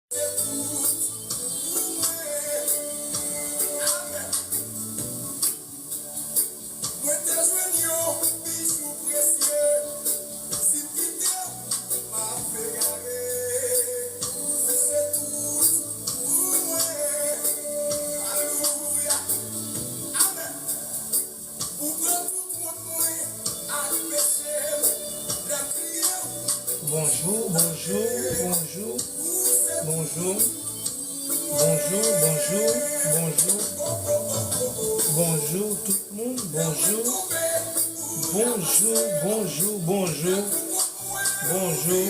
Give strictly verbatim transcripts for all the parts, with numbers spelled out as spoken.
Mwen te jwenn yon bijou presye, si m kite w, m ap egare. Ou se tout pou mwen. Alelouya. Amèn. Ou pran tout wont mwen ak peche m. Lè m kriye w. Bonjou, bonjou, bonjou. Bonjou. Bonjou, bonjou, bonjou. Bonjou tout moun, bonjou. Bonjou, bonjou, bonjou. Bonjou.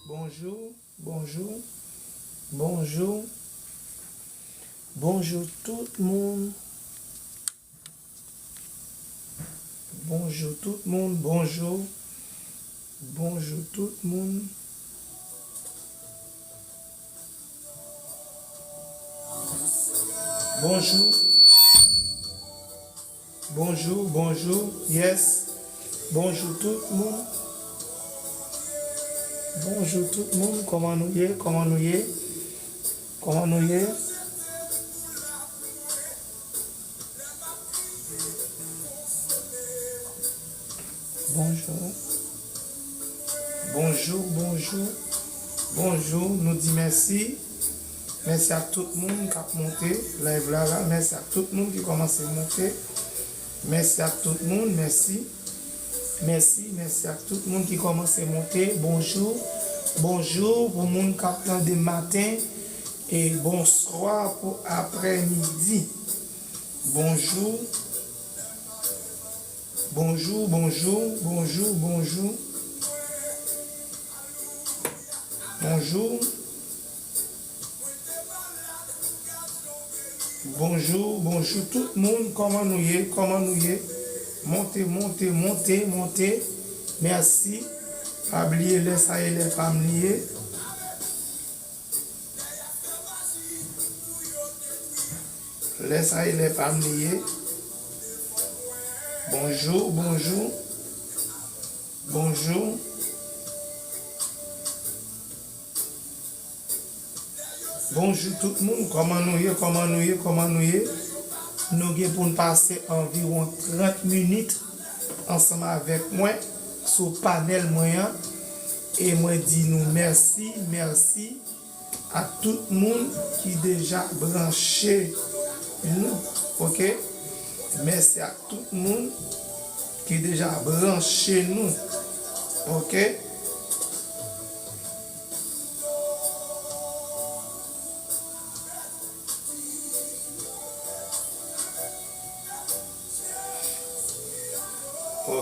Bonjou, bonjou, bonjou. Bonjou tout moun. Bonjou tout moun, bonjou. Bonjou tout moun. Bonjou. Bonjou, bonjou, yes. Bonjou tout moun. Bonjou tout moun, kòman nou ye? Kòman nou ye? Kòman nou ye? Bonjou. Bonjou, bonjou. Bonjou, nou di mèsi. Mèsi ak tout moun k ap monte live la, la. Mèsi ak tout moun ki kòmanse monte. Mèsi ak tout moun, mèsi. Mèsi, mèsi ak tout moun ki kòmanse monte. Bonjou. Bonjou pou moun k ap tande maten. E bonswa pou aprèmidi. Bonjou. Bonjou, bonjou, bonjou, bonjou. Bonjou. Bonjou, bonjou tout moun. Kòman nou ye? Kòman nou ye? Monte, monte, monte, monte. Mèsi. Pa bliye lè sa e lè pa m li ye. Lè sa e lè pa m li ye. Bonjou, bonjou. Bonjou. Bonjou tout moun, kòman nou ye, kòman nou ye, kòman nou ye? Nou gen pou n pase anviwon trant minit ansanm avèk mwen sou panèl mwen an. E mwen di nou mèsi, mèsi ak tout moun ki deja branche nou, oke? Mèsi ak tout moun ki deja branche nou, oke?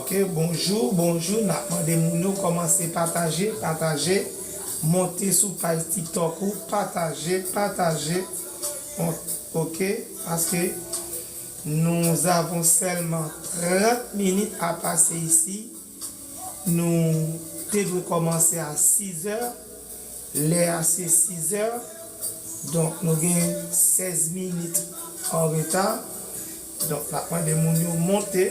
Oke, bonjou, bonjou. N ap mande moun yo kòmanse pataje, pataje. Monte sou paj TikTok ou, pataje, pataje. Bon, oke, paske nous avons seulement trant minit a pase isi. Nou te dwe kòmanse a sizè. Lè a se sizè. Donk, nou gen sèz minit an reta. Donk, n ap mande moun yo monte.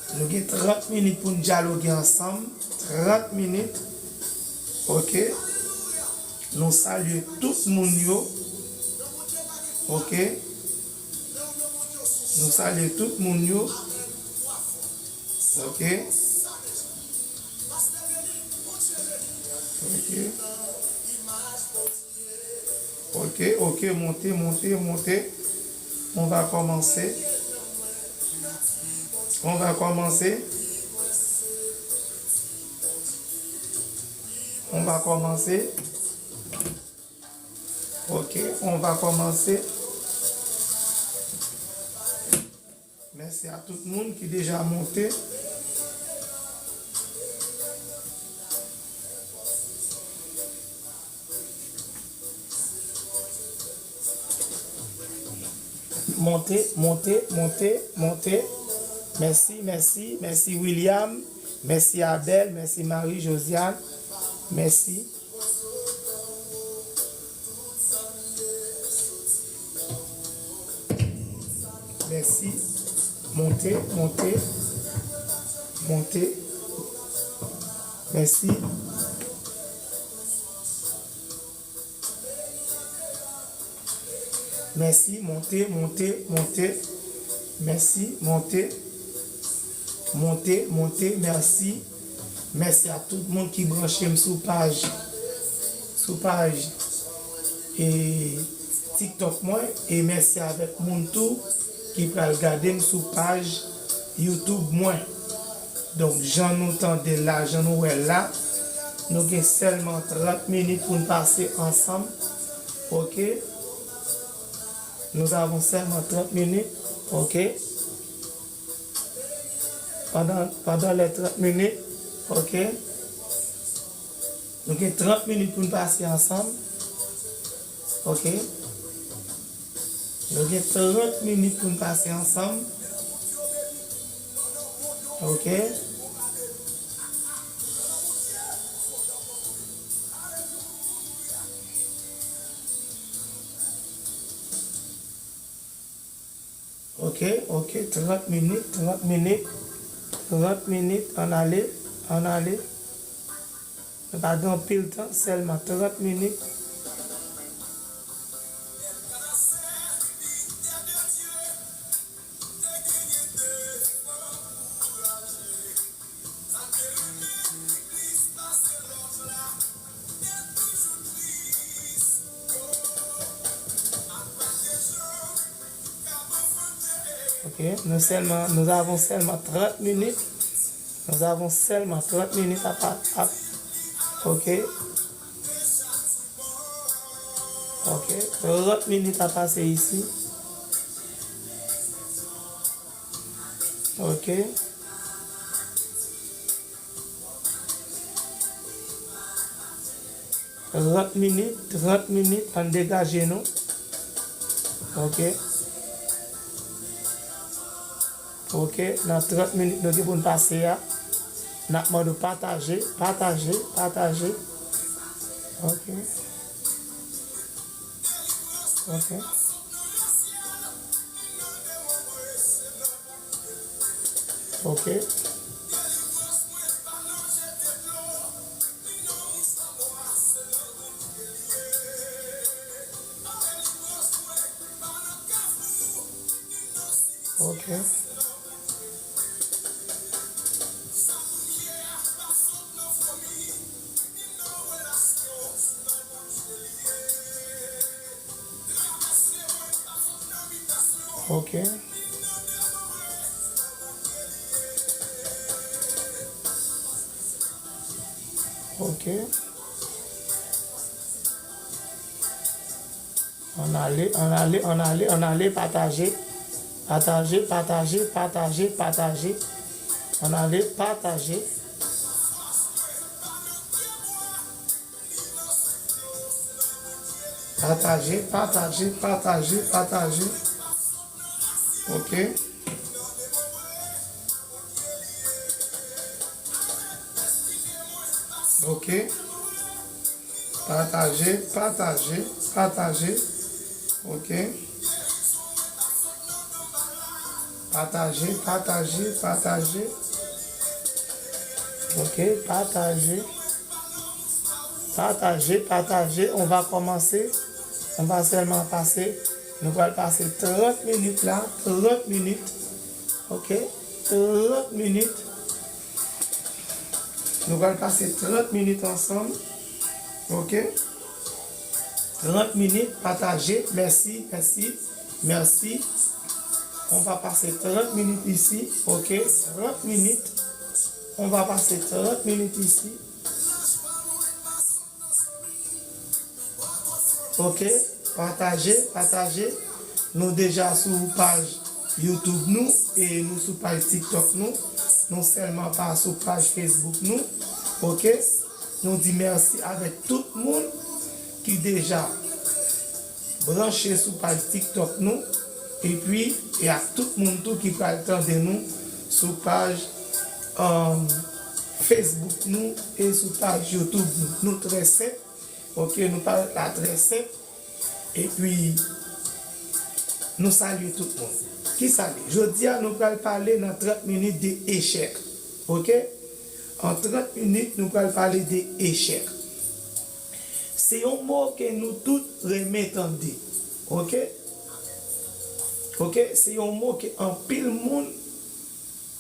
Nou gen trant minit pou n dyaloge ansanm. Trant minit. Oke. Nou salye tout moun yo. Oke. Nou salye tout moun yo. Oke. Oke. Oke, oke, monte, monte, monte. On va commencer. On va commencer. On va commencer. Ok, on va commencer. Mèsi a tout moun ki deja monte. Monte, monte, monte, monte. Mèsi, mèsi, mèsi William. Mèsi Abel, mèsi Marie Josiane. Mèsi. Mèsi. Monte, monte, monte. Mèsi. Mèsi, monte, monte, monte. Mèsi, monte. Monte, monte, mèsi. Mèsi a tout moun ki branche m sou paj, sou paj, e, TikTok mwen. E mèsi avèk moun tou ki pral gade m sou paj YouTube mwen. Donk, jan nou tande l la, jan nou wè l la, nou gen sèlman trant minit pou n pase ansanm. Oke? Nous avons seulement trente minutes. Oke? Pandan, pandan lè trant minit, oke? Nou gen trant minit pou n pase ansanm. Oke? Nou gen trant minit pou n pase ansanm. Oke? Oke, oke, trant minit, trant minit, trant minit, ann ale, ann ale. Nou pa gen anpil tan, sèlman trant minit. Ok, nous seulement, nous avons seulement trente minutes. Nous avons seulement trente minutes à pa-, à, ok. Ok, trant minit a pase isi. Ok. Trant minit, trant minit, ann degaje nou. Ok. Ok, nan trant minit nou gen pou n pase a, n ap mande w pataje, pataje, pataje. Ok. Ok. Ok. Ok. Ok. Ok. Ann ale, ann ale, ann ale, ann ale, pataje. Pataje, pataje, pataje, pataje. Ann ale, pataje. Pataje, pataje, pataje, pataje. Ok. Ok. Pataje, pataje, pataje. Ok. Pataje, pataje, pataje. Ok, pataje. Pataje, pataje. On va kòmanse. On va sèlman pase. Nou pral pase trant minit la. Trant minit. Ok. Trant minit. Nou pral pase trant minit ansanm. Ok. Trant minit, pataje. Mèsi, mèsi, mèsi. On va passer trente minutes ici. Ok. Trant minit. On va passer trant minit isi. Ok. Pataje, pataje. Nou deja sou paj YouTube nou e nou sou paj TikTok nou. Nou sèlman pa sou paj Facebook nou. Ok. Nou di mèsi avèk tout moun ki deja branche sou paj TikTok nou. Epi, e ak tout moun tou ki pral tande nou sou paj, um, Facebook nou e sou paj YouTube nou. Nou trè senp. Ok, nou parèt la trè senp. Epi, nou salye tout moun. Ki salye? Jodi a, nou pral pale nan trant minit de echèk. Ok? An trant minit, nou pral pale de echèk. Se yon mo ke nou tout renmen tande. Oke? Oke? Se yon mo ke anpil moun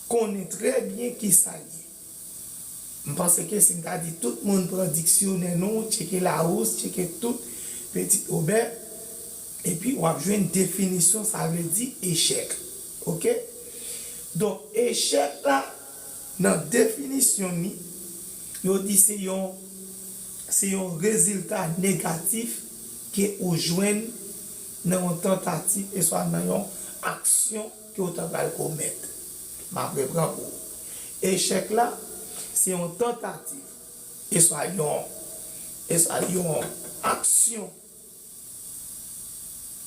konnen trè byen ki sa l ye. M panse ke si m ta di tout moun pran diksyonè nou, tcheke Larousse, tcheke tout Petit Robert, epi w ap jwenn definisyon sa vle di echèk. Oke? Donk, echèk la, nan definisyon ni, yo di se yon, se yon rezilta negatif ke ou jwenn nan yon tantativ, eswa nan yon aksyon ke w ta pral komèt. M ap repran pou ou. Echèk la, se yon tantativ, eswa yon, eswa yon aksyon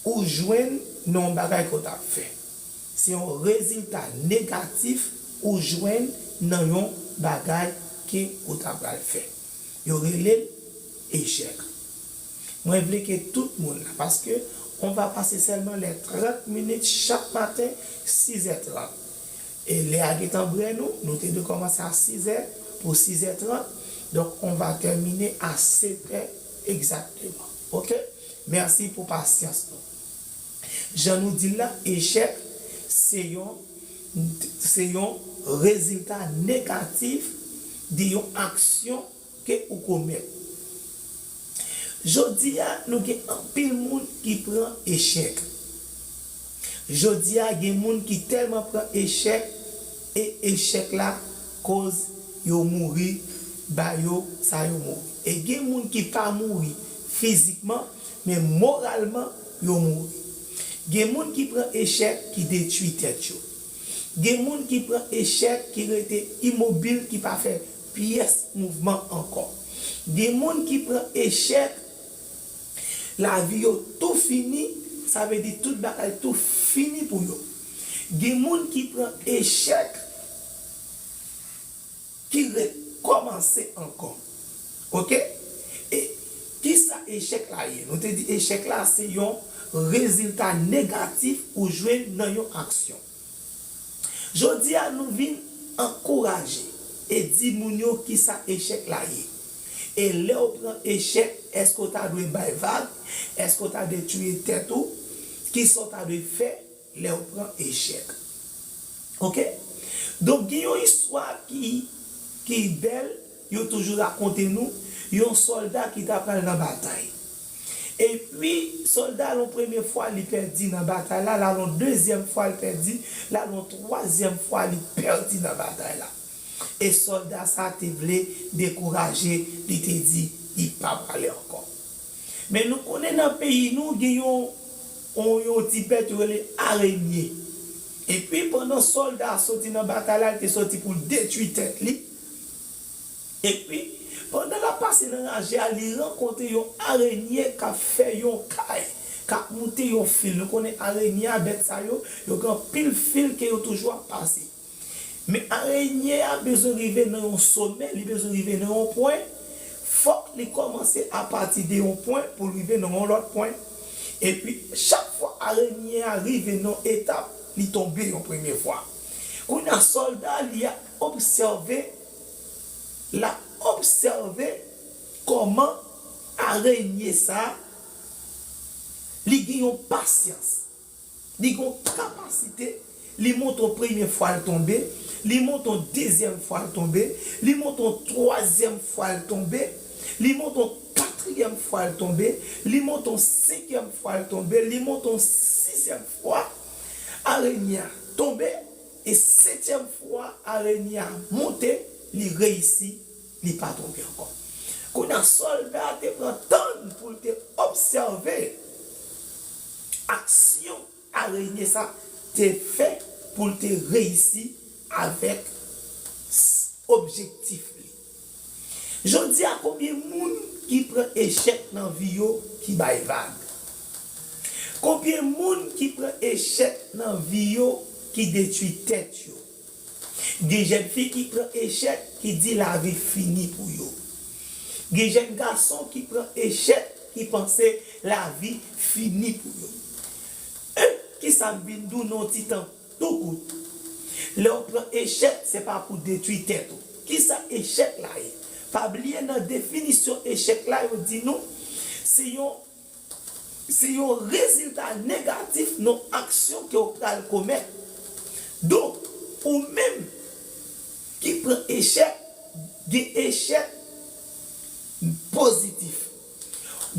ou jwenn nan yon bagay ke w t ap fè. Se yon rezilta negatif ou jwenn nan yon bagay ke ou ta pral fè. Yo rele l echèk. Mwen vle ke tout moun la, paske on va pase sèlman lè trant minit chak maten, sizè trant. E lè a gentan bre nou, nou te dwe kòmanse a sizè pou sizè trant. Donk, on va tèmine a setè egzakteman. Oke? Mèsi pou pasyans nou. Jan nou di l la, echèk se yon, se yon rezilta negatif de yon aksyon ke ou komèt. Jodi a, nou gen anpil moun ki pran echèk. Jodi a, gen moun ki tèlman pran echèk, e echèk la koz yo mouri, ba yo sa yo mouri. E gen moun ki pa mouri fizikman, men moralman, yo mouri. Gen moun ki pran echèk ki detwi tèt yo. Gen moun ki pran echèk ki rete imobil, ki pa fè pyès mouvman ankò. Gen moun ki pran echèk, lavi yo tou fini, sa vle di tout bagay tou fini pou yo. Gen moun ki pran echèk ki rekòmanse ankò. Oke? E kisa echèk la ye? Nou te di echèk la se yon rezilta negatif ou jwenn nan yon aksyon. Jodi a, nou vin ankouraje e di moun yo kisa echèk la ye. E lè w pran echèk, èske w ta dwe bay vag? Èske w ta dwe tiye tèt ou? Kisa w ta dwe fè lè w pran echèk? Oke? Donk, gen yon istwa ki, ki bèl, yo toujou rakonte nou, yon sòlda ki ta pral nan batay. Epi, sòlda a, yon premye fwa, li pèdi nan batay la, l al yon dezyèm fwa, l pèdi, l al yon twazyèm fwa, li pèdi nan batay la. E sòlda sa te vle dekouraje, li te di, li pa prale ankò. Men nou konnen nan peyi nou, gen yon, yon, yon ti bèt yo rele arenye. Epi, pandan sòlda a soti nan batay la, li te soti pou l detwi tèt li. Epi, pandan l ap pase nan raje a, li rankontre yon arenye k ap fè yon kay, k ap moute yon fil. Nou konnen arenye a, bèt sa yo, yo gen anpil fil ke yo toujou ap pase. Men arenye a bezwen rive nan yon somè, li bezwen rive nan yon pwen. Fòk li kòmanse apati de yon pwen pou l rive nan yon lòt pwen. Epi, chak fwa arenye a rive nan yon etap, li tonbe yon premye fwa. Kounye a, sòlda li a obsève, l ap obsève kòman arenye sa a, li gen yon pasyans. Li gen yon kapasite, li monte yon premye fwa, l tonbe, li monte yon dezyèm fwa, l tonbe, li monte yon twazyèm fwa, l tonbe, li monte yon katriyèm fwa, l tonbe, li monte yon senkyèm fwa, l tonbe, li monte yon sizyèm fwa, arenye a tonbe, e setyèm fwa, arenye a monte, li reyisi, li pa tonbe ankò. Kounye a, sòlda a te pran tan pou l te obsève aksyon arenye sa te fè pou l te reyisi avèk s-, objektif li. Jodi a, konbyen moun ki pran echèk nan vi yo ki bay vag? Konbyen moun ki pran echèk nan vi yo ki detwi tèt yo? Gen jèn fi ki pran echèk, ki di lavi fini pou yo. Gen jèn gason ki pran echèk, ki panse lavi fini pou yo. E kisa m vin di w nan yon ti tan tou kout? Lè w pran echèk, se pa pou detwi tèt ou. Kisa echèk la ye? Pa bliye nan definisyon echèk la, yo di nou, se yon, se yon rezilta negatif nan aksyon ke w pral komèt. Donk, ou menm ki pran echèk, gen echèk pozitif.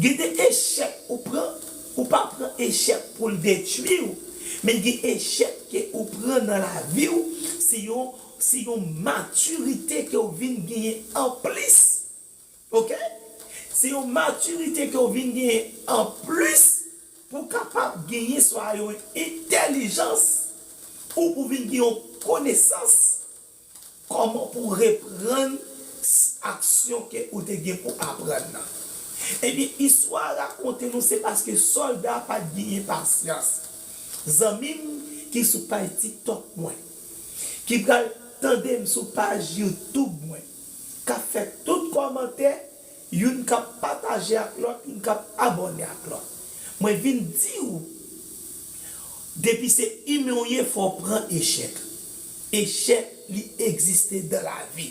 Gen de echèk ou pran, ou pa pran echèk pou l detwi w, men gen echèk ke ou pran nan lavi w, se yon, se yon matirite ke w vin genyen anplis. Oke? Se yon matirite ke w vin genyen anplis pou w kapab genyen swa yon entèlijans ou pou w vin gen yon konesans kòman pou w reprann s- aksyon ke ou te gen pou aprann nan. Ebyen, istwa a rakonte nou se paske sòlda a pa t genyen pasyans. Zanmi m ki sou paj TikTok mwen, ki pral tande m sou paj YouTube mwen, k ap fè tout kòmantè, youn k ap pataje ak lòt, youn k ap abòne ak lòt. Mwen vin di w, depi se imen w ye, fò w pran echèk. Echèk, li egziste dan lavi.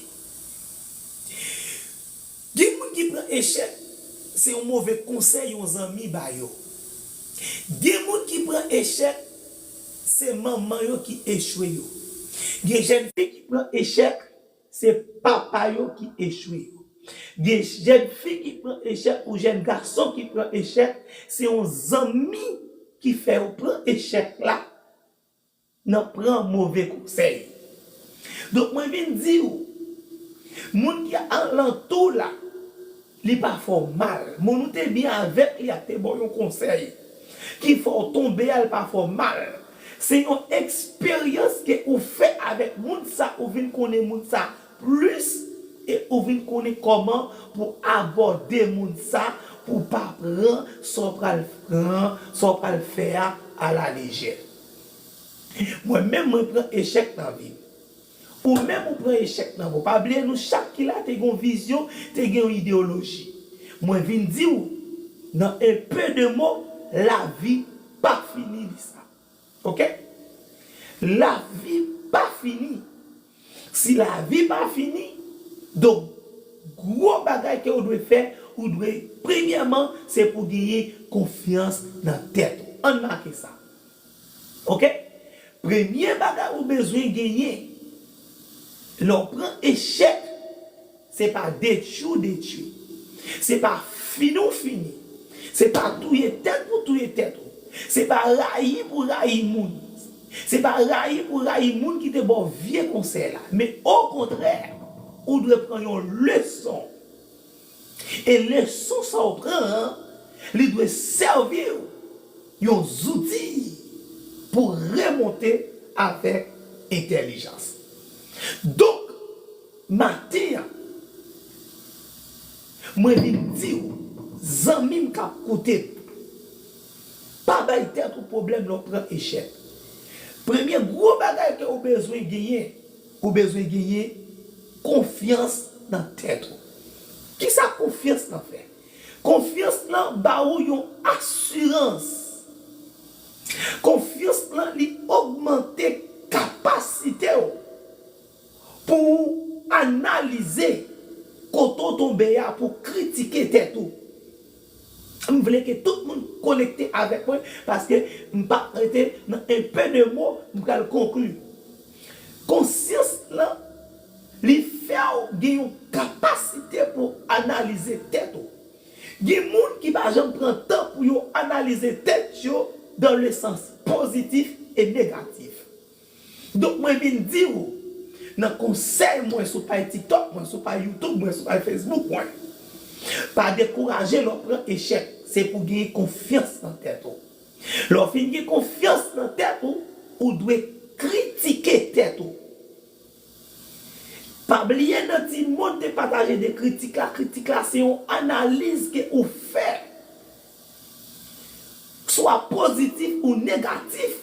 Gen moun ki pran echèk, se yon move konsèy yon zanmi ba yo. Gen moun ki pran echèk, se manman yo ki echwe yo. Gen jèn fi ki pran echèk, se papa yo ki echwe yo. Gen jèn fi ki pran echèk ou jèn gason ki pran echèk, se yon zanmi ki fè yo pran echèk la nan pran move konsèy. Donk, mwen vin di w, moun ki alantou w la, li pa fè w mal. Moun ou te byen avèk li a te ba w yon konsèy ki fè w tonbe a, li pa fè w mal. Se yon eksperyans ke ou fè avèk moun sa, ou vin konnen moun sa plis, e ou vin konnen kòman pou abòde moun sa, pou w pa pran sa w pral pran, sa w pral fè a, alalejè. Mwen menm, mwen pran echèk nan vi m. Ou menm, ou pran echèk nan vi w. Pa bliye, nou chak ki la te gen yon vizyon, te gen yon ideyoloji. Mwen vin di w, nan un peu de mots, lavi pa fini li sa. Oke? Lavi pa fini. Si lavi pa fini, donk, gwo bagay ke ou dwe fè, ou dwe, premyèman, se pou genyen konfyans nan tèt ou. Ann make sa. Oke? Premye bagay ou bezwen genyen lè w pran echèk, se pa detwi w detwi. Se pa fini w fini. Se pa touye tèt pou touye tèt ou. Se pa rayi pou rayi moun. Se pa rayi pou rayi moun ki te ba w vye konsèy la. Men okontrè, ou dwe pran yon leson. E leson sa w pran an, li dwe sèvi w yon zouti pou remonte avèk entèlijans. Donk, maten an, mwen vin di w, zanmi m k ap koute m, pa bay tèt ou pwoblèm lè w pran echèk. Premye gwo bagay ke w bezwen genyen, ou bezwen genyen konfyans nan tèt ou. Kisa konfyans lan fè? Konfyans lan ba ou yon asirans. Konfyans lan, li ogmante kapasite w pou w analize kote w tonbe a, pou w kritike tèt ou. M vle ke tout moun konekte avèk mwen, paske m p ap rete nan un peu de mots, m pral konkli. Konsyans lan, li fè w gen yon kapasite pou w analize tèt ou. Gen moun ki pa janm pran tan pou yo analize tèt yo dans le sens positif et négatif. Donk, mwen vin di w, nan konsèy mwen sou paj TikTok mwen, sou paj YouTube mwen, sou paj Facebook mwen, pa dekouraje lè w pran echèk. Se pou w genyen konfyans nan tèt ou. Lè w fin gen konfyans nan tèt ou, ou dwe kritike tèt ou. Pa bliye nan ti mo n te pataje de kritik la, kritik la se yon analiz ke ou fè, swa pozitif ou negatif.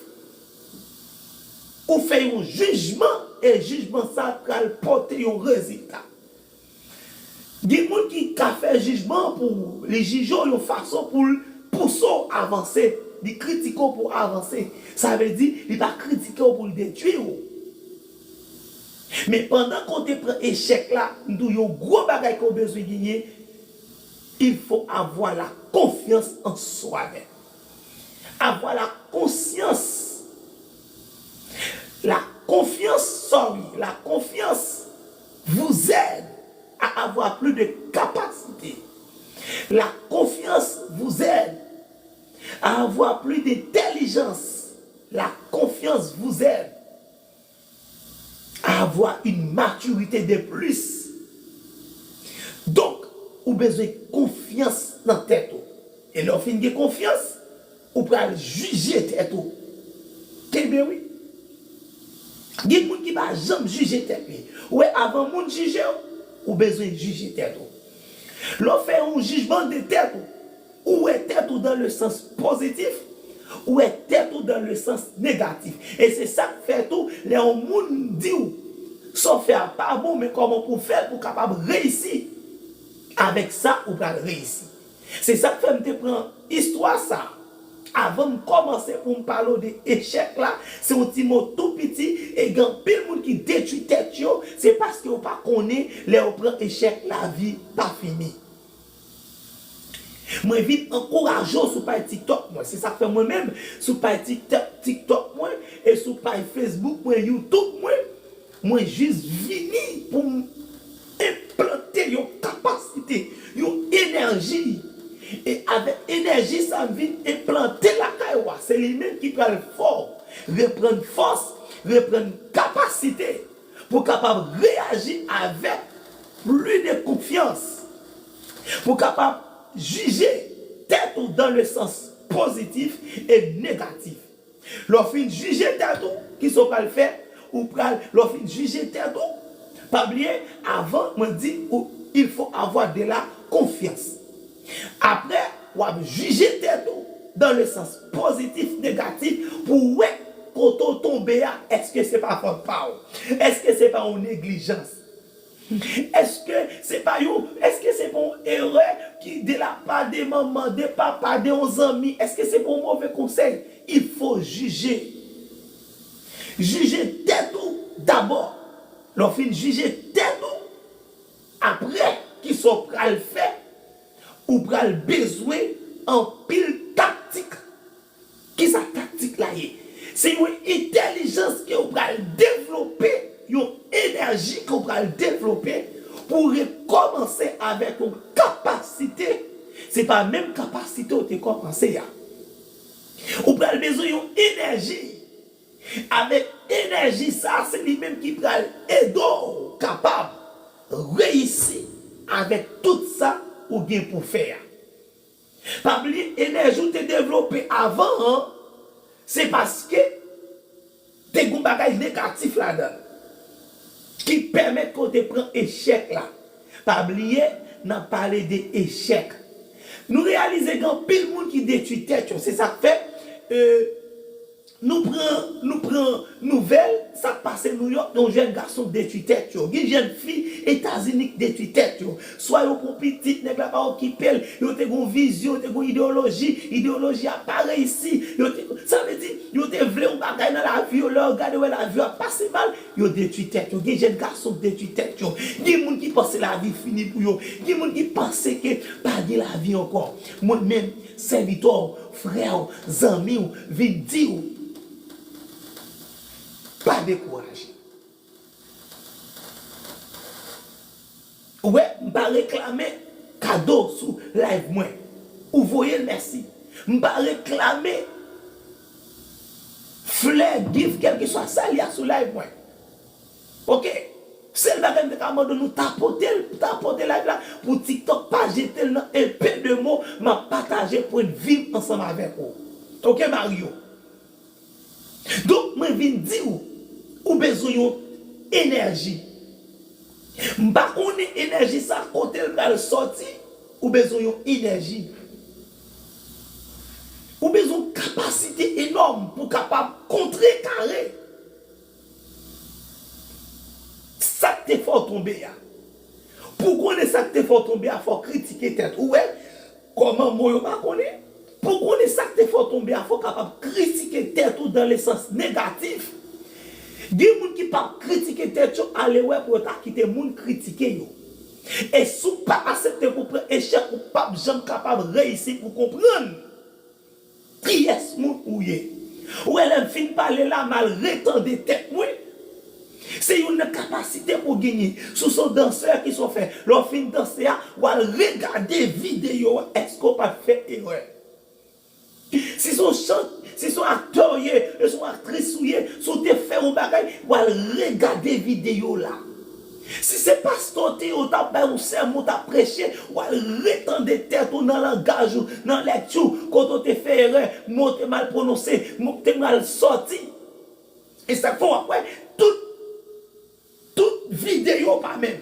Ou fè yon jijman, e jijman sa pral pote yon rezilta. Gen moun ki ka fè jijman pou ou, li jije w yon fason pou l pouse w avanse, li kritike w pou w avanse. Sa vle di, li pa kritike w pou l detwi w. Men pandan ke w te pran echèk la, m di w yon gwo bagay ke w bezwen genyen, il faut avoir la confiance en soi-même. Avoir la conscience. La confiance, sorry, la confiance vous aide à avoir plus de capacité. La confiance vous aide à avoir plus d'intelligence. La confiance vous aide à avoir une maturité de plus. Donk, ou bezwen konfyans nan tèt ou. E lè w fin gen konfyans, ou pral jije tèt ou. Kenbe wi. Gen moun ki pa janm jije tèt li. Ou wè, avan moun jije w, ou bezwen jije tèt ou. Lè w fè yon jijman de tèt ou, ou wè tèt ou dans le sens positif, ou wè tèt ou dans le sens négatif. E se sa k fè tou, lè yon moun di w sa w fè a pa bon, men kòman pou w fè l pou w kapab reyisi. Avèk sa, ou pral reyisi. Se sa k fè m te pran istwa sa a. Avan m kòmanse pou m pale w de echèk la, se yon ti mo tou piti, e gen anpil moun ki detwi tèt yo, se paske yo pa konnen lè yo pran echèk, lavi pa fini. Mwen vin ankouraje w sou paj TikTok mwen. Se sa k fè mwen menm, sou paj TikTok, TikTok mwen, e sou paj Facebook mwen, YouTube mwen, mwen jis vini pou m enplante yon kapasite, yon enèji. E avèk enèji sa, m vin enplante lakay ou a. Se li menm ki pral fè w reprann fòs, reprann kapasite pou w kapab reyaji avèk plis de konfyans, pou w kapab jije tèt ou dans le sens positif e negatif. Lè w fin jije tèt ou, kisa w pral fè? Ou pral, lè w fin jije tèt ou, pa bliye, avan, mwen di ou, il faut avoir de la confiance. Apre, w ap jije tèt ou dans le sens positif, negatif, pou w wè kote w tonbe a, èske se pa fòt pa w? Èske se pa yon neglijans? Èske se pa yon, èske se pa yon erè ki de la pa de manman, de papa, de yon zanmi? Èske se pa yon move konsèy? Il faut juger. Jije tèt ou dabò. Lè w fin jije tèt ou, apre, kisa w pral fè? Ou pral bezwen anpil taktik. Kisa taktik la ye? Se yon entèlijans ke w pral devlope, yon enèji ke w pral devlope pou w rekòmanse avèk yon kapasite. Se pa menm kapasite w te kòmanse a. Ou pral bezwen yon enèji. Avèk enèji sa, se li menm ki pral ede w kapab reyisi avèk tout sa ou gen pou fè a. Pa bliye, enèji w te devlope avan an, se paske te gen yon bagay negatif ladan l ki pèmèt ke w te pran echèk la. Pa bliye, n ap pale de echèk. Nou reyalize gen anpil moun ki detwi tèt yo. Se sa k fè, e, nou pran, nou pran nouvèl, sa k pase Nouyòk, yon jèn gason k detwi tèt yo. Gen jèn fi Etazini k detwi tèt yo. Swa yo pran pitit, nèg la pa okipe l, yo te gon vizyon, yo te gon ideyoloji, ideyoloji a pa reyisi, yo te, sa vle di, yo te vle yon bagay nan lavi yo, lè yo gade wè lavi yo ap pase mal, yo detwi tèt yo. Gen jèn gason k detwi tèt yo. Gen moun ki panse lavi fini pou yo. Gen moun ki panse ke pa gen lavi ankò. Mwen menm, sèvitè w, frè w, zanmi w, vin di w, pa dekouraje. Ou wè, m pa reklame kado sou live mwen. Ou voye l, mèsi. M pa reklame flè, gift, kèlkeswa sa li a sou live mwen. Oke? Sèl bagay m te ka mande nou, tapote l, tapote live la pou TikTok pa jete l nan epe de mo, m ap pataje pwendvi m ansanm avèk ou. Oke, Mario? Donk, mwen vin di w, ou bezwen yon enèji. M pa konnen enèji sa kote l pral sòti, ou bezwen yon enèji. Ou bezwen yon kapasite enòm pou w kapab kontrekare sa k te fè w tonbe a. Pou w konnen sa k te fè w tonbe a, fò w kritike tèt ou. Ou wè, kòman mo yo pa konnen? Pou w konnen sa k te fè w tonbe a, fò w kapab kritike tèt ou dans le sens negatif. Gen moun ki p ap kritike tèt yo, ale wè pou yo ta kite moun kritike yo. E si w pa aksepte pou w pran echèk, ou p ap janm kapab reyisi pou w konprann kiyès moun ou ye. Ou wè, lè m fin pale la, m al retande tèt mwen. Se youn nan kapasite pou w genyen. Si w se yon dansè, kisa w fè? Lè w fin danse a, w al regade videyo a, èske w pa t fè erè? Si se yon chan, si se yon aktè w ye, si se yon aktris ou ye, si w te fè yon bagay, w al regade videyo la. Si se pastè w te ye, w t ap bay yon sèmon, w t ap preche, w al retande tèt ou nan langaj ou, nan lèkti w, kote w te fè erè, mo w te mal pwononse, mo w te mal sòti. E sa k fè w ap wè tout, tout videyo pa menm.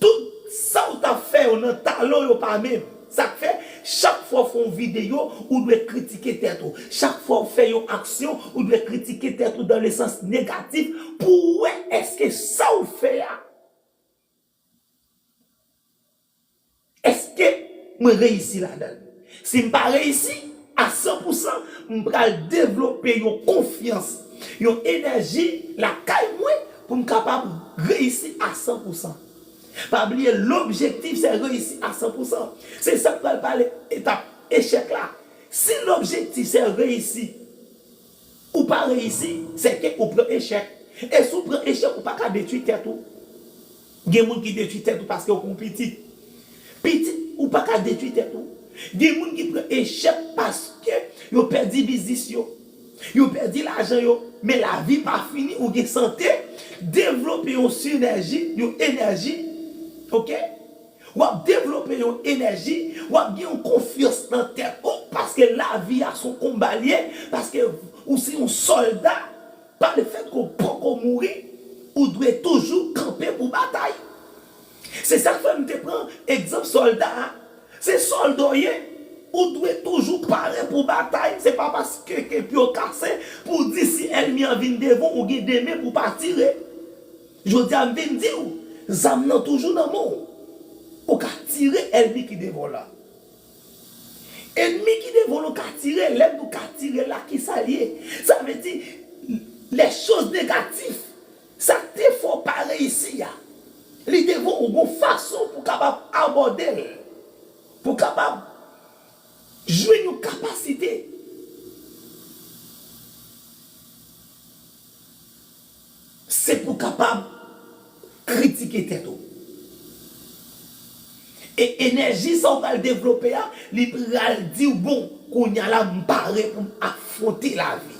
Tout sa w t ap fè yo nan talon yo pa menm. Sa k fè, chak fwa w fè yon videyo, ou dwe kritike tèt ou. Chak fwa w fè yon aksyon, ou dwe kritike tèt ou dans le sens négatif pou w wè èske sa w fè a, èske mwen reyisi ladan l? Si m pa reyisi a san pou san, m pral devlope yon konfyans, yon enèji lakay mwen pou m kapab reyisi a san pou san. Pa bliye, lobjektif se reyisi a san pou san. Se sa k pral pale etap echèk la. Si lobjektif se reyisi, ou pa reyisi, se ke ou pran echèk. E si w pran echèk, ou pa ka detwi tèt ou. Gen moun ki detwi tèt ou paske w pran pitit. Pitit, ou pa ka detwi tèt ou. Gen moun ki pran echèk paske yo pèdi biznis yo. Yo pèdi lajan yo. Men lavi pa fini, ou gen sante, devlope yon sinèji, yon enèji. Oke? W ap devlope yon enèji, w ap gen yon konfyans nan tèt ou, paske lavi a se yon konba l ye, paske ou se yon sòlda, pa lefètke w poko mouri, ou dwe toujou kanpe pou batay. Se sa k fè m te pran egzanp sòlda a. Se sòlda w ye, ou dwe toujou pare pou batay. Se pa paske ke pye w kase pou w di si ènmi an vin devan w, ou gen de men pou w pa tire. Jodi a, m vin di w, zam nan toujou nan men w. Ou ka tire ènmi ki devan w la. Ènmi ki devan w la, ou ka tire, lè m di w ka tire la, kisa l ye? Sa vle di, les choses négatif, sa k te fè w pa reyisi a, li devan w, ou gon fason pou w kapab abòde l, pou w kapab jwenn yon kapasite. Se pou w kapab kritike tèt ou. E enèji sa w pral devlope a, li pral di w, bon, kounye a la, m pare pou m afwonte lavi.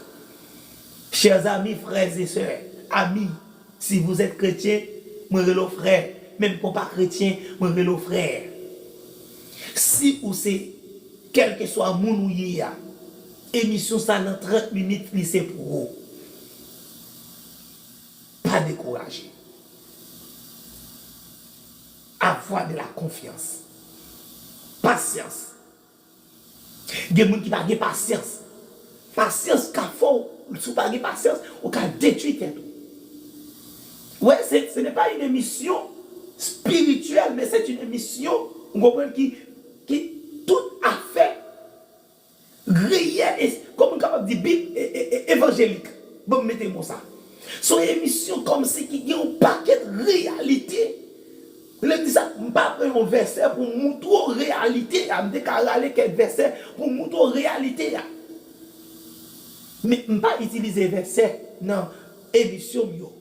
Chers amis, frères et sœurs, amis, si vous êtes chrétien, mwen rele w frè. Menm ke w pa kretyen, mwen rele w frè. Si ou se kèlkeswa moun ou ye a, emisyon sa nan trant minit, li se pou ou. Pa dekouraje. Avoir de la confiance. Pasyans. Gen moun ki pa gen pasyans. Pasyans ka fè w, si w pa gen pasyans, ou ka detwi tèt ou. Ouais, ce, ce n'est pas une émission spirituelle, mais c'est une émission, ou konprann, ki, ki tout afè reyèl, e, kòman m kapab di, bib, e, e, e, evanjelik. Bon, m mete mo sa. Se yon emisyon kòmsi ki gen yon pakèt reyalite. Lè m di sa, m pa pran yon vèsè pou m moutre w reyalite a. M te ka rale kèk vèsè pou m moutre w reyalite a. Men m pa itilize vèsè nan emisyon m yo.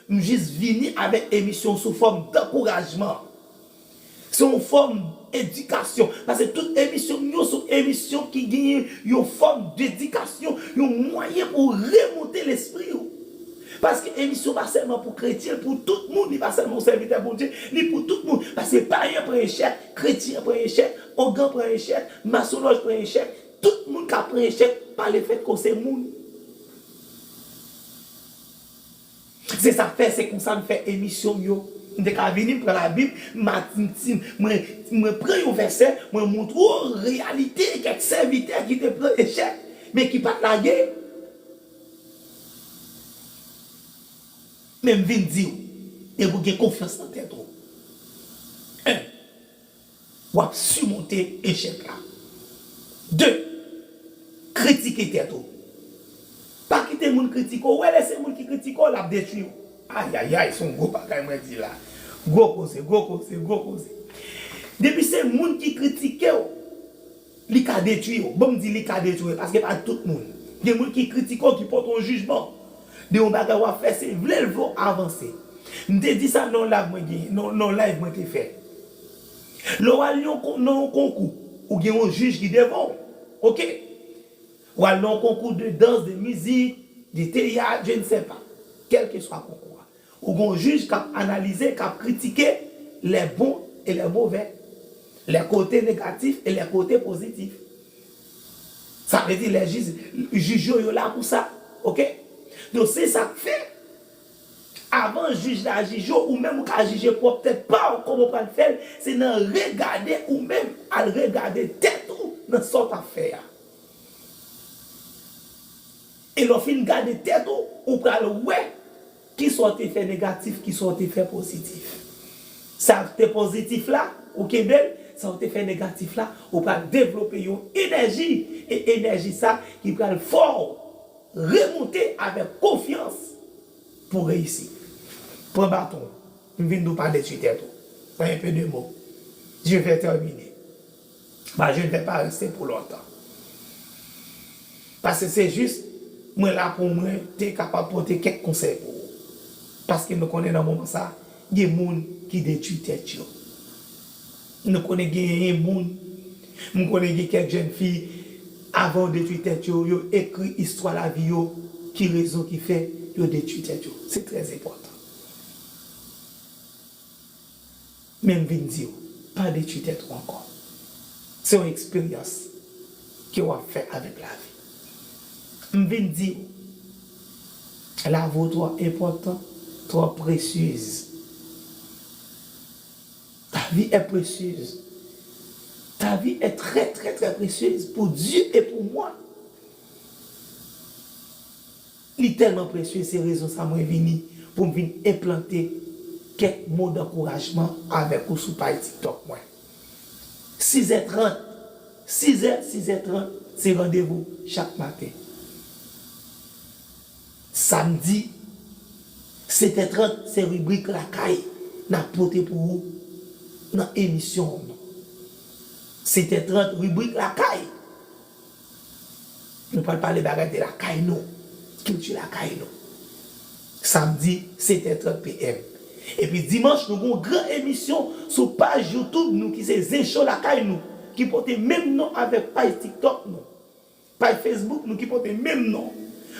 M jis vini avèk emisyon sou fòm dankourajman. Se yon fòm edikasyon. Paske tout emisyon m yo se yon emisyon ki genyen yon fòm dedikasyon, yon mwayen pou w remonte lespri w. Paske emisyon pa sèlman pou kretyen, pou tout moun, li pa sèlman yon sèvitè Bondye, li pou tout moun. Paske payen pran echèk, kretyen pran echèk, ougan pran echèk, masonlòj pran echèk, tout moun ka pran echèk pa lefètke w se moun. Se sa k fè, se konsa m fè emisyon m yo. M te ka vini, m pran Labib, m a-, m ti-, mwen, mwen pran yon vèsè, mwen moutre w reyalite kèk sèvitè ki te pran echèk, men ki pa t lage. Men m vin di w, e pou gen konfyans nan tèt ou. En, w ap simonte echèk la. De, kritike tèt ou. Pa Kite moun kritike w, wè lè se moun ki kritike w, l ap detwi w. Ayayay, se yon gwo bagay mwen di la. Gwo koze, gwo koze, gwo koze. Depi se moun ki kritike w, li ka detwi w. Bon, m di li ka detwi w, paske pa tout moun. Gen moun ki kritike w, ki pote yon jijman de yon bagay w ap fè, se vle l vle w avanse. M te di sa nan yon live mwen gen, nan, nan yon live mwen te fè. Lè w al yon kon-, nan yon konkou, ou gen yon jij ki devan w. Oke? W al nan yon konkou de dans, de mizik, de teyat, je ne sais pas. Kèlkeswa konkou a. Ou gen yon jij k ap analize, k ap kritike les bons et les mauvais, les côtés négatifs et les côtés positifs. Sa vle di, lè jij, jij yo, yo la pou sa. Oke? Donk, se sa k fè, avan jij la jije w, ou menm ou ka jije pwòp tèt pa w, kòman w pral fè l, se nan regade ou menm, al regade tèt ou nan sa w t ap fè a. E lè w fin gade tèt ou, ou pral wè kisa w te fè negatif, kisa w te fè pozitif. Sa k te pozitif la, ou kenbe l, sa w te fè negatif la, ou pral devlope yon enèji, e enèji sa ki pral fè w remonte avèk konfyans pou w reyisi. Pran baton w. M vin di w pa detwi tèt ou. En peu de mots. Je vais terminer. Bah, je ne vais pas rester pour longtemps. Paske se jis, mwen la pou mwen te kapab pote kèk konsèy pou ou. Paske nou konnen nan moman sa, gen moun ki detwi tèt yo. Nou konnen genyen moun, m konnen gen kèk jèn fi, avan yo detwi tèt yo, yo ekri istwa lavi yo, ki rezon ki fè yo detwi tèt yo. Se trè enpòtan. Men m vin di w, pa detwi tèt ou ankò. Se yon eksperyans ke w ap fè avèk lavi. M vin di w, lavi w twò enpòtan, twò presyez. Ta vie est précieuse. Ta vie est très, très, très précieuse pour Dieu et pour moi. Li tèlman presye, se rezon sa mwen vini pou m vin enplante kèk mo dankourajman avèk ou sou paj TikTok mwen. Sizè trant, sizè, sizè trant, se randevou chak maten. Samdi, setè trant, se ribrik Lakay n ap pote pou ou nan emisyon an. Setè trant, ribrik Lakay. Nou pral pale bagay de lakay nou, kilti lakay nou. Samdi, setè trant PM. Epi dimanch, nou gen yon gran emisyon sou paj YouTube nou ki se Zen Show Lakay nou, ki pote menm non avèk paj TikTok nou, paj Facebook nou ki pote menm non.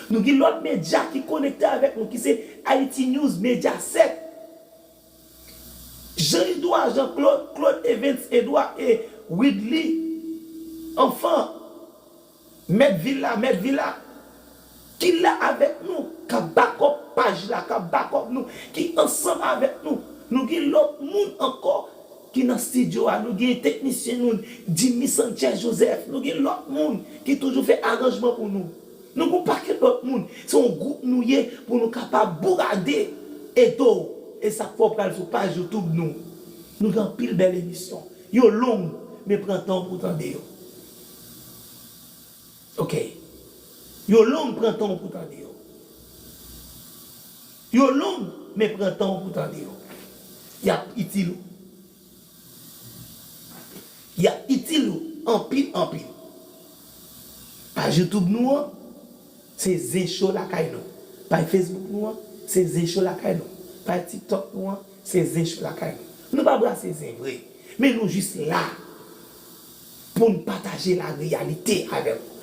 Nou gen lòt medya ki konekte avèk nou ki se Haiti News Media sèt. Jean Edouard, Jean Claude, Claude Evens, Edouard e Widly, anfan, mèt vil la, mèt vil la, ki la avèk nou, k ap bakòp paj la, k ap bakòp nou, ki ansanm avèk nou. Nou gen lòt moun ankò ki nan estidyo a. Nou gen teknisyen nou, Jimmy Sanchez Joseph. Nou gen lòt moun ki toujou fè aranjman pou nou. Nou gen yon pakèt lòt moun. Se yon gwoup nou ye pou nou kapab bourade, ede w. E sa k fè w pral sou paj YouTube nou. Nou gen anpil bèl emisyon. Yo long, men pran tan w pou w tande yo. Oke. Yo long, pran tan w pou w tande yo. Yo long, men pran tan w pou w tande yo. Y ap itil ou. Y ap itil ou anpil, anpil. Paj YouTube nou an, se Zen Show Lakay nou. Paj Facebook nou an, se Zen Show Lakay nou. Paj TikTok nou an, se Zen Show Lakay nou. Nou pa brase zen vre, men nou jis la pou n pataje lareyalite avèk ou.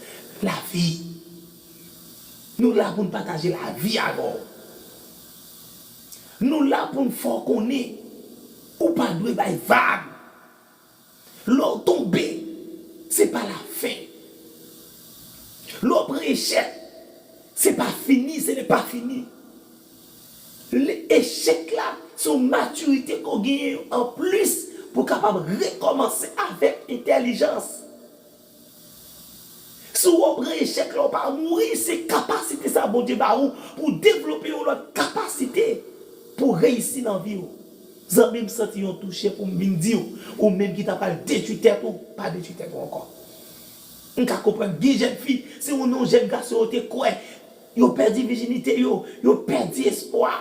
Lavi. Nou la pou n pataje lavi avè w. Nou la pou n fè w konnen ou pa dwe bay vag. Lè w tonbe, se pa lafen. Lè w pran echèk, se pa fini, ce n'est pas fini. Echèk la, se yon matirite ke w genyen anplis pou w kapab rekòmanse avèk entèlijans. Si w pran echèk la, w pa mouri, se kapasite sa Bondye ba ou pou w devlope yon lòt kapasite pou w reyisi nan vi w. Zanmi m, santi yon touche pou m vin di w, ou menm ki ta pral detwi tèt ou, pa detwi tèt ou ankò. M ka konprann gen jèn fi, se yon non jèn gason yo te kwè. Yo pèdi vijinite yo, yo pèdi espwa.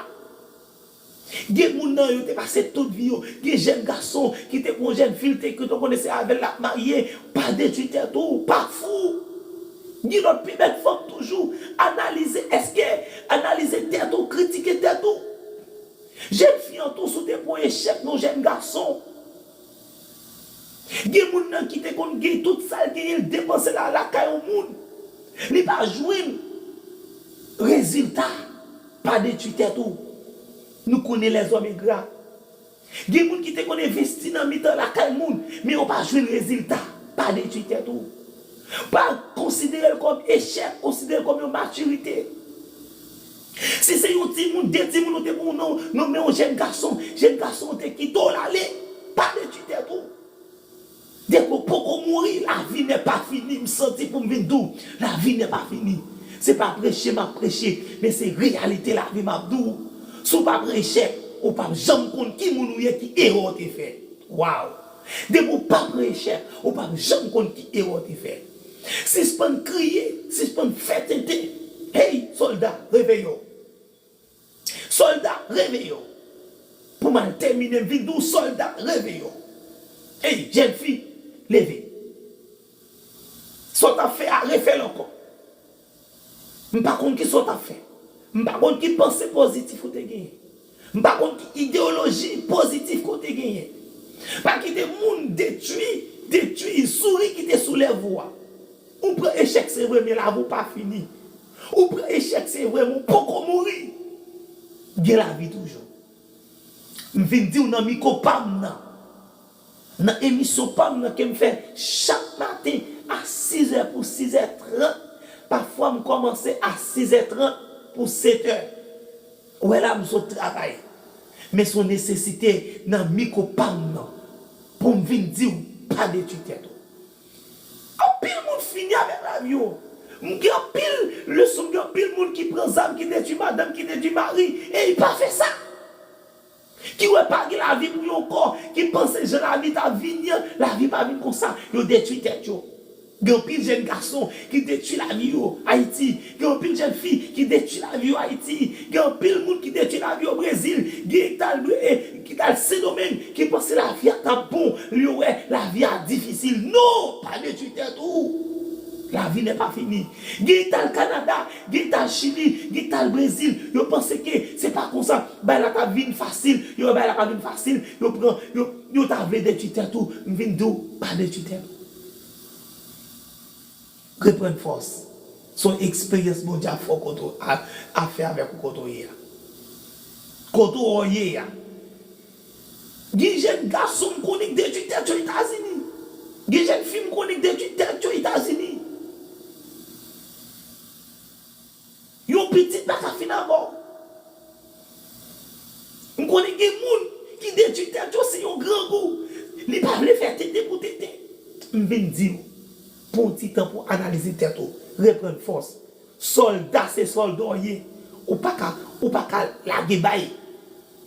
Gen moun nan yo te pase tout vi yo. Gen jèn gason ki te gen yon jèn fi, l te kwit, ou konnen se avè l l ap marye. Pa detwi tèt ou, pa fou. Gen lòt pi bèl fanm toujou. Analize, èske, analize tèt ou, kritike tèt ou. Jèn fi an tou, si w te pran echèk nan jèn gason. Gen moun nan ki te konn gen tout sa l genyen, l depanse la lakay yon moun. Li pa jwenn rezilta. Pa detwi tèt ou. Nou konnen lèzòm engra. Gen moun ki te konn envesti nan mitan lakay moun, men yo pa jwenn rezilta. Pa detwi tèt ou. Pa konsidere l kòm echèk, konsidere l kòm yon matirite. Si se yon timoun, de timoun ou te gen nan, nan men yon jèn gason, jèn gason an te kite w l ale, pa detwi tèt ou. Depi w poko mouri, la vie n'est pas finie, m santi pou m vin di w, la vie n'est pas finie. Se pa preche m ap preche, men se reyalite lavi m ap di w. Si w pa pran echèk, ou p ap janm konn ki moun ou ye, ki erè w te fè. Waw! Depi w pa pran echèk, ou p ap janm konn ki erè w te fè. Sispann kriye, sispann fè tenten. Hey, sòlda, reveye w. Sòlda, reveye w. Pou m al tèmine, m vin di w, sòlda, reveye w. Hey, jèn fi, leve. Sa w t ap fè a, refè l ankò. M pa konn ki sa w t ap fè. M pa konn ki panse pozitif ou te genyen. M pa konn ki ideyoloji pozitif ke w te genyen. Pa kite moun detwi, detwi souri ki te sou lèv ou a. Ou pran echèk, se vre, men lavi w pa fini. Ou pran echèk, se vre, men w poko mouri. Gen lavi toujou. M vin di w nan mikwo pa m nan. Nan emisyon pa m nan ke m fè chak maten a sizè pou sizè trant. Pafwa m kòmanse a sizè trant pou setè. Ou wè la m sot travay. Men se yon nesesite nan mikwo pa m nan. Pou m vin di w, pa detwi tèt ou. Anpil moun fini avèk lavi yo. M gen anpil leson, m gen anpil moun ki pran zam, ki detwi madanm, ki detwi mari, e y pa fè sa. Ki wè pa gen lavi pou yo ankò, ki panse jan lavi t ap vini an, lavi pa vin konsa, yo detwi tèt yo. Gen anpil jèn gason ki detwi lavi yo Ayiti. Gen anpil jèn fi ki detwi lavi yo Ayiti. Gen anpil moun ki detwi lavi yo Brezil. Gen ki t al, e, ki t al Sendomeng, ki panse lavi a t ap bon. Lè yo wè lavi a difisil. Non, pa detwi tèt ou. Lavi n'est pas finie. Gen ki t al Kanada, gen ki t al Chili, gen ki t al Brezil. Yo panse ke se pa konsa. Bagay la t ap vin fasil. Yo wè bagay la pa vin fasil. Yo pran, yo, yo ta vle detwi tèt ou. M vin di w, pa detwi tèt ou. Reprann fòs. Se yon eksperyans Bondye ap fè w kote w, ap, ap fè avèk ou kote w ye a. Kote w ye a. Gen jèn gason m konnen k detwi tèt yo Etazini. Gen jèn fi m konnen k detwi tèt yo Etazini. Yon pitit pa ka fin avè w. M konnen gen moun ki detwi tèt yo, se yon grangou. Li pa vle fè tenten pou tenten. M vin di w, pran yon ti tan pou analize tèt ou, reprann fòs. Sòlda se sòlda w ye. Ou pa ka, ou pa ka lage bay.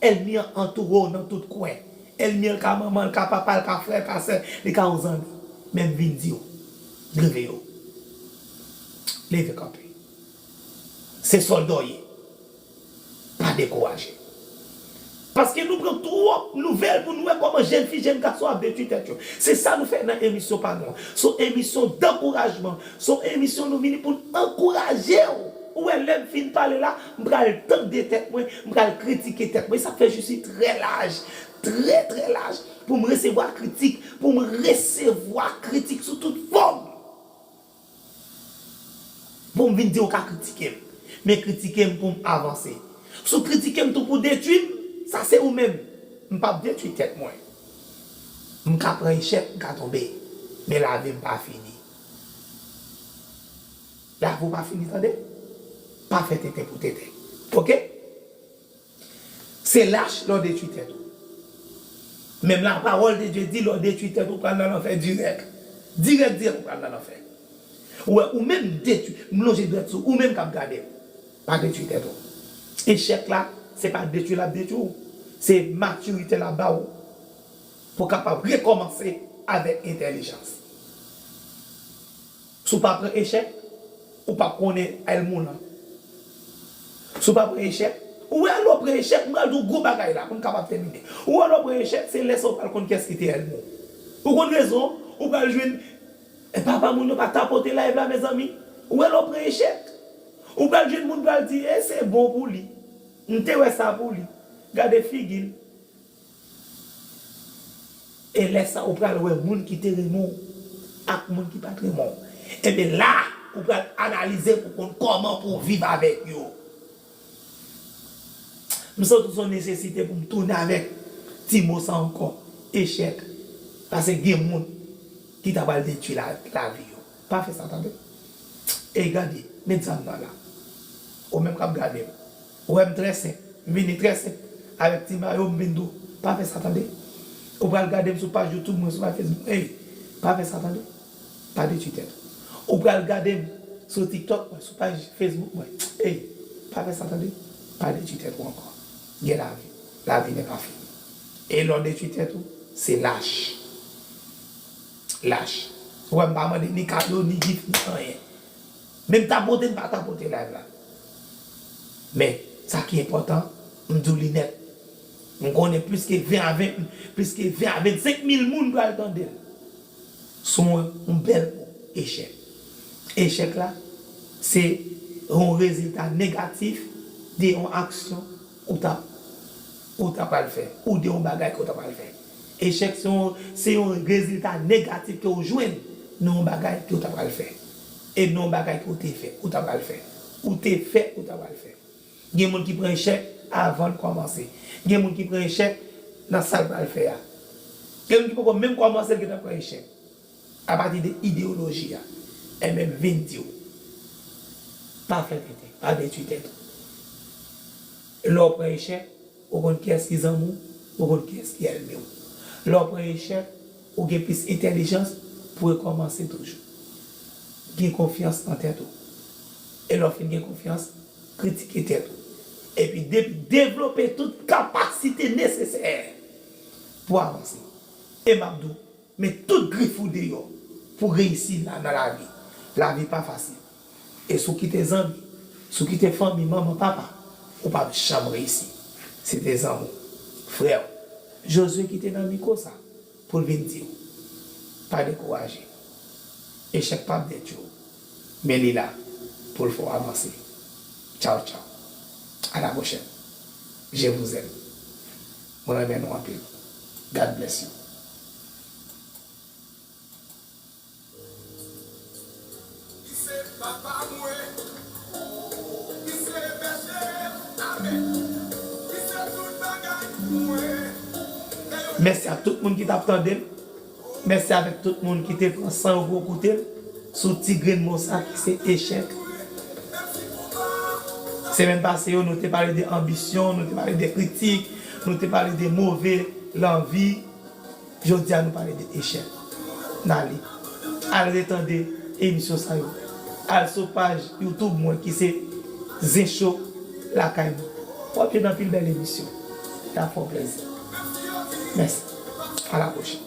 Ènmi an antoure w nan tout kwen. Ènmi an ka manman, l ka papa, l ka frè, l ka sè, li ka yon zanmi. Men m vin di w, leve yo. Leve kanpe. Se sòlda w ye. Pa dekouraje. Paske nou pran twòp nouvèl pou nou wè kòman jèn fi, jèn gason ap detwi tèt yo. Se sa nou fè nan emisyon pa nou an. Se yon emisyon dankourajman. Se yon emisyon nou vini pou n ankouraje w. Ou wè, lè m fin pale la, m pral tande tèt mwen, m pral kritike tèt mwen. Sa fè je suis très large, très, très large. Pou m resevwa kritik, pou m resevwa kritik sou tout fòm. Pou m vin di w ka kritike m. Men kritike m pou m avanse. Si w kritike m tou pou detwi m, sa se ou menm. M p ap detwi tèt mwen. M ka pran echèk, m ka tonbe. Men lavi m pa fini. Lavi w pa fini, tande. Pa fè tenten pou tenten. Oke? Se lach lè w detwi tèt ou. Menm lapawòl de Dye di, lè w detwi tèt ou, pral nan lanfè dirèk. Dirèk, dirèk, ou pral nan lanfè. Ou wè, ou menm detwi, m lonje dwèt sou ou menm k ap gade m. Pa detwi tèt ou. Echèk la, se pa detwi l ap detwi w. Se matirite l ap ba w. Pou w kapab rekòmanse avèk entèlijans. Si w pa pran echèk, ou p ap konnen El Moulin. Si w pa pran echèk, ou wè lè w pran echèk, m pral di w gwo bagay la pou m kapab tèmine. Ou wè lè w pran echèk, se lè sa w pral konn kiyès ki te ènmi w. Ou konn rezon, ou pral jwenn e papa moun yo pa tapote live la, mezanmi. Ou wè lè w pran echèk, ou pral jwenn moun pral di, e se bon pou li. M te wè sa pou li. Gade figi l. E lè sa, ou pral wè moun ki te renmen w ak moun ki pa t renmen w. Ebyen la, ou pral analize pou konn kòman pou w viv avèk yo. M santi se yon nesesite pou m tounen avèk ti mo sa ankò, echèk. Paske gen moun ki ta pral detwi la, lavi yo. Pa fè sa, tande. Ey, gade, met zam nan la. Ou menm k ap gade m. Ou wè m trè senp. M vini trè senp. Avèk ti mayo, m vin di w, pa fè sa, tande. Ou pral gade m sou paj YouTube mwen, sou paj Facebook mwen. Ey, pa fè sa, tande. Pa detwi tèt ou. Ou pral gade m sou TikTok mwen, sou paj Facebook mwen. Ey, pa fè sa, tande. Pa detwi tèt ou ankò. Gen lavi. Lavi n'est pas fini. E lè w detwi tèt ou, se lach. Lach. Ou wè m pa mande ni kado, ni gif, ni anyen. Menm tapote, m pa tapote live la. Men, sa ki enpòtan, m di w li nèt. M konnen plis ke ven a ven, plis ke ven a vennsenk mil moun pral tande l. Sou yon, yon bèl mo, echèk. Echèk la, se yon rezilta negatif de yon aksyon ou ta, ou ta pral fè, ou de yon bagay ke w ta pral fè. Echèk se yon, se yon rezilta negatif ke w jwenn nan yon bagay ke w ta pral fè. E nan yon bagay ke w te fè, ou ta pral fè. Ou te fè, ou ta pral fè. Gen moun ki pran echèk avan l kòmanse. Gen moun ki pran echèk nan sa l pral fè a. Gen moun ki poko menm kòmanse, l gentan pran echèk. Apati de ideyoloji a, ebyen m vin di w, pa fè tenten, pa detwi tèt ou. Lè w pran echèk, ou konn kiyès ki zanmi w, ou konn kiyès ki ènmi w. Lè w pran echèk, ou gen plis entèlijans pou w rekòmanse toujou. Gen konfyans nan tèt ou. E lè w fin gen konfyans, kritike tèt ou. Epi depi devlope tout kapasite nesesè pou w avanse. E m ap di w, met tout grif ou deyò pou w reyisi la nan lavi. Lavi pa fasil. E si w kite zanmi, si w kite fanmi, manman, papa, ou p ap janm reyisi. Se te zanmi w, frè w, Jozye ki te nan mikwo sa pou l vin di w, pa dekouraje. Echèk p ap detwi w, men li la pou l fè w avanse. Tchaw, tchaw. À la prochaine. Je vous aime. Mwen renmen nou anpil. God bless you. Li se papa mwen, li se bèche m, amèn. Li se tout bagay pou mwen. Mèsi a tout moun ki t ap tande m. Mèsi avèk tout moun ki te pran san yo pou yo koute l sou ti grenn mo sa ki se echèk. Semèn pase yo, nou te pale de anbisyon, nou te pale de kritik, nou te pale de move lanvi. Jodi a, nou pale de echèk. N ale. Al retande emisyon sa yo. Al sou paj YouTube mwen ki se Zen Show Lakay mwen. W ap jwenn anpil bèl emisyon. Y ap fè w plèzi. Mèsi. À la prochaine.